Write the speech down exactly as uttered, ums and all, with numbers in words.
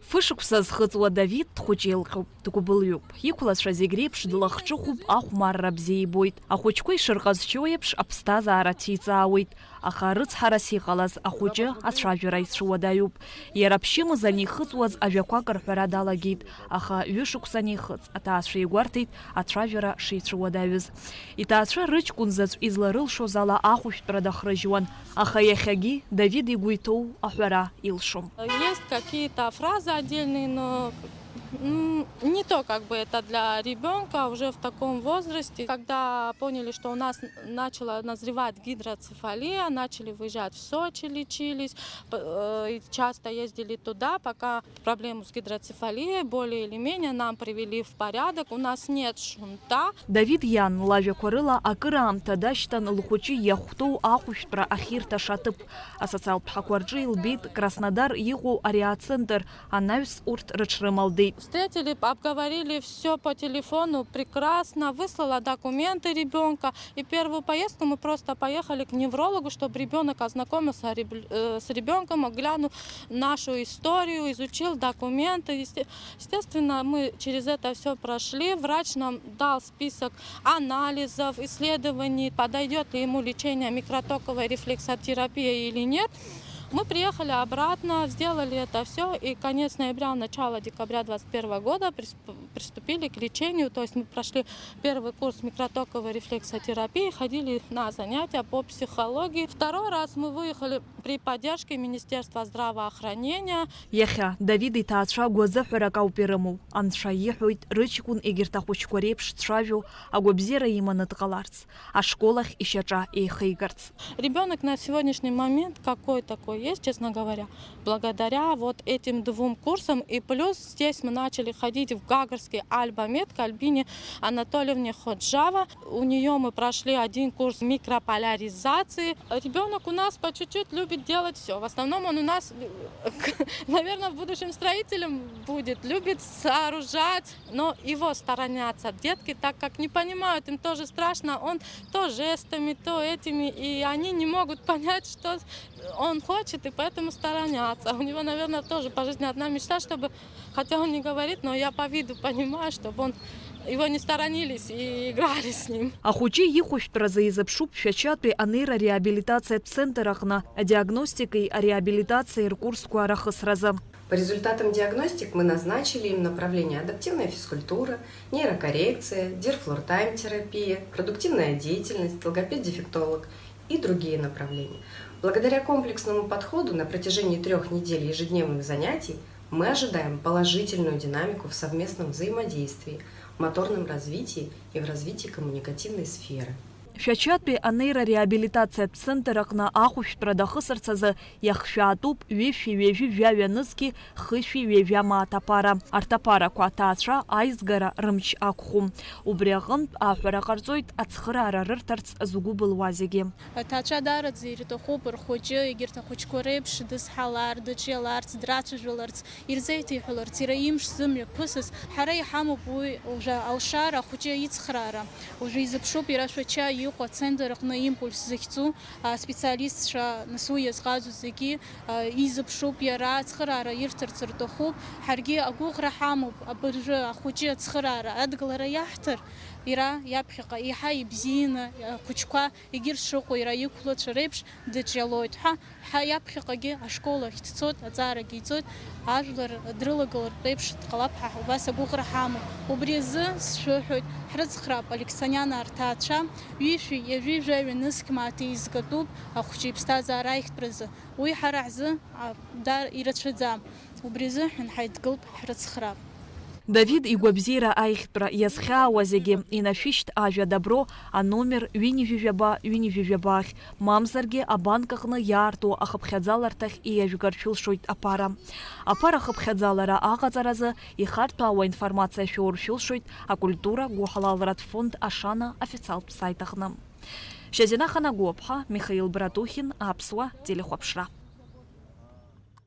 Фышықәса зхыҵуа Давид дхәыҷы илҟьоуп, дгәыбылҩуп. Иқәлацәа зегь реиԥш длахҿыхуп, ахәмарра бзиа ибоит. Ахәыҷқәа ишырҟазшьоу еиԥш, аԥсҭазаара ҭиҵаауеит. Аха рыцҳарас иҟалаз ахәыҷы ацәажәара ицәуадаҩуп. Иара ԥшьымз анихыҵуаз ажәақәак рҳәара далагеит, аха ҩышықәса анихыҵ, аҭаацәа игәарҭеит ацәажәара шицәуадаҩыз. Иҭаацәа рыҷкәын заҵә изларылшоз ала ахәышәтәра дахрыжьуан, аха иахьагьы Давид игәы иҭоу аҳәара илшом. Есть какие-то фразы отдельные, но, м, не то, как бы, это для ребёнка уже в таком возрасте. Когда поняли, что у нас начала назревать гидроцефалия, начали выезжать в Сочи, лечились, п-, э, и часто ездили туда, пока проблему с гидроцефалией более или менее нам привели в порядок. У нас нет шунта. Давид иан, лажәақәа рыла, акыраамҭа дашьҭан лхәыҷы иахәҭоу ахәышәтәра ахьирҭаша аҭыԥ. Асоциалтә ҳақәа рҿы илбеит Краснодар иҟоу ари ацентр анаҩс урҭ рыҽрымалдеит. Встретили, обговорили всё по телефону, прекрасно, выслала документы ребёнка. И первую поездку мы просто поехали к неврологу, чтобы ребёнок ознакомился реб-, э, с ребёнком, глянул нашу историю, изучил документы. Есте-, естественно, мы через это всё прошли. Врач нам дал список анализов, исследований, подойдёт ли ему лечение микротоковой рефлексотерапией или нет. Мы приехали обратно, сделали это всё, и конец ноября, начало декабря двадцать первого года прис-, приступили к лечению. То есть мы прошли первый курс микротоковой рефлексотерапии, ходили на занятия по психологии. Второй раз мы выехали при поддержке Министерства здравоохранения. Иахьа Давид иҭаацәа гәазыҳәарак ауп ирымоу. Анцәа иҳәоит, рыҷкәын егьырҭ ахәыҷқәа реиԥш дцәажәо, агәабзиара иманы дҟаларц, ашкол ахь ишьаҿа еихигарц. Ребёнок на сегодняшний момент какой такой есть, честно говоря, благодаря вот этим двум курсам. И плюс здесь мы начали ходить в Гагарский Альбамед к Альбине Анатольевне Ходжава. У неё мы прошли один курс микрополяризации. Ребёнок у нас по чуть-чуть любит делать всё. В основном он у нас, наверное, в будущем строителем будет, любит сооружать. Но его сторонятся детки, так как не понимают, им тоже страшно, он то жестами, то этими, и они не могут понять, что он хочет, и поэтому сторонятся. У него, наверное, тоже по жизни одна мечта, чтобы, хотя он не говорит, но я по виду понимаю, чтобы он, его не сторонились и играли с ним. Ахәыҷы ихәышәтәразы изыԥшуп Шәачатәи анеира реабилитациатә центр аҟны адиагностикеи ареабилитациеи ркурсқәа рахысразы. По результатам диагностик мы назначили им направление адаптивная физкультура, нейрокоррекция, дирфлортайм-терапия, продуктивная деятельность, логопед-дефектолог и другие направления. Благодаря комплексному подходу на протяжении трёх недель ежедневных занятий мы ожидаем положительную динамику в совместном взаимодействии, моторном развитии и в развитии коммуникативной сферы. Шәачатәи анеира реабилитациатә центр аҟны ахәышәтәра дахысырц азы иахшәаатәуп ҩышәи ҩажәи жәаҩа нызқьи хышәи ҩажәа мааҭ аԥара. Арҭ аԥарақәа аҭаацәа аизгара рымч ақәхом. Убри аҟынтә аҳәара ҟарҵоит ацхыраара рырҭарц згәы былуа зегьы. Аҭаацәа даараӡа ирҭахуп рхәыҷы, егьырҭ ахәыҷқәа реиԥш дызҳалар, дыҿиаларц, драцәажәаларц, ирзеиҭеиҳәаларц, иара имш зымҩаԥысыз. Ҳара иҳамоуп уи уажәы алшара, ахәыҷы ицхраара. Уажәы изыԥшуп иара Шәача иҟоу ацентр аҟны импульс захьӡу аспециалистцәа, нас уи иазҟазоу зегьы, а, изыԥшуп иара, ацхыраара ирҭарц рҭахуп. Ҳаргьы агәыӷра ҳамоуп, абыржәы ахәыҷы ацхыраара адгылара иаҳҭар, иара иаԥхьаҟа еиҳа ибзианы, ахәыҷқәа егьырҭ шыҟоу иара иқәлацәа реиԥш дыҿиалоит ҳәа, ҳа иаԥхьаҟагьы ашкол ахь дцоит, аҵаарагьы ицоит, ажәлар дрылагылартә еиԥш дҟалап ҳәа убас агәыӷра ҳамоуп. Убри азы сшәыҳәоит, ҳрыцхраап Алексаниан арҭаацәа, ҩышәи ҩажәи жәаҩа нызқь мааҭ еизгатәуп ахәыҷы иԥсҭазаара аиӷьтәразы. Уи ҳара ҳзы, а, дар-, ирацәаӡам. Убри азыҳәан ҳаидгылт, ҳрыцхраап. Давид игәабзиара аиӷьтәра иазхьаауа зегьы инашәышьҭ ажәа Добро, аномер ҩынҩажәи жәаба, ҩынҩажәи жәаба ахь, мамзаргьы абанк аҟны иаарту ахыԥхьаӡаларҭахь иажәгарц шәылшоит аԥара. Аԥара ахыԥхьаӡалара аҟаҵаразы ихарҭәаауа информациа шәоур шәылшоит акультура гәыҳалалратә фонд Ашана официалтә сайт аҟны. Шьазина Ханагәаԥҳа, Михаил Братухин, Аԥсуа телехәаԥшра.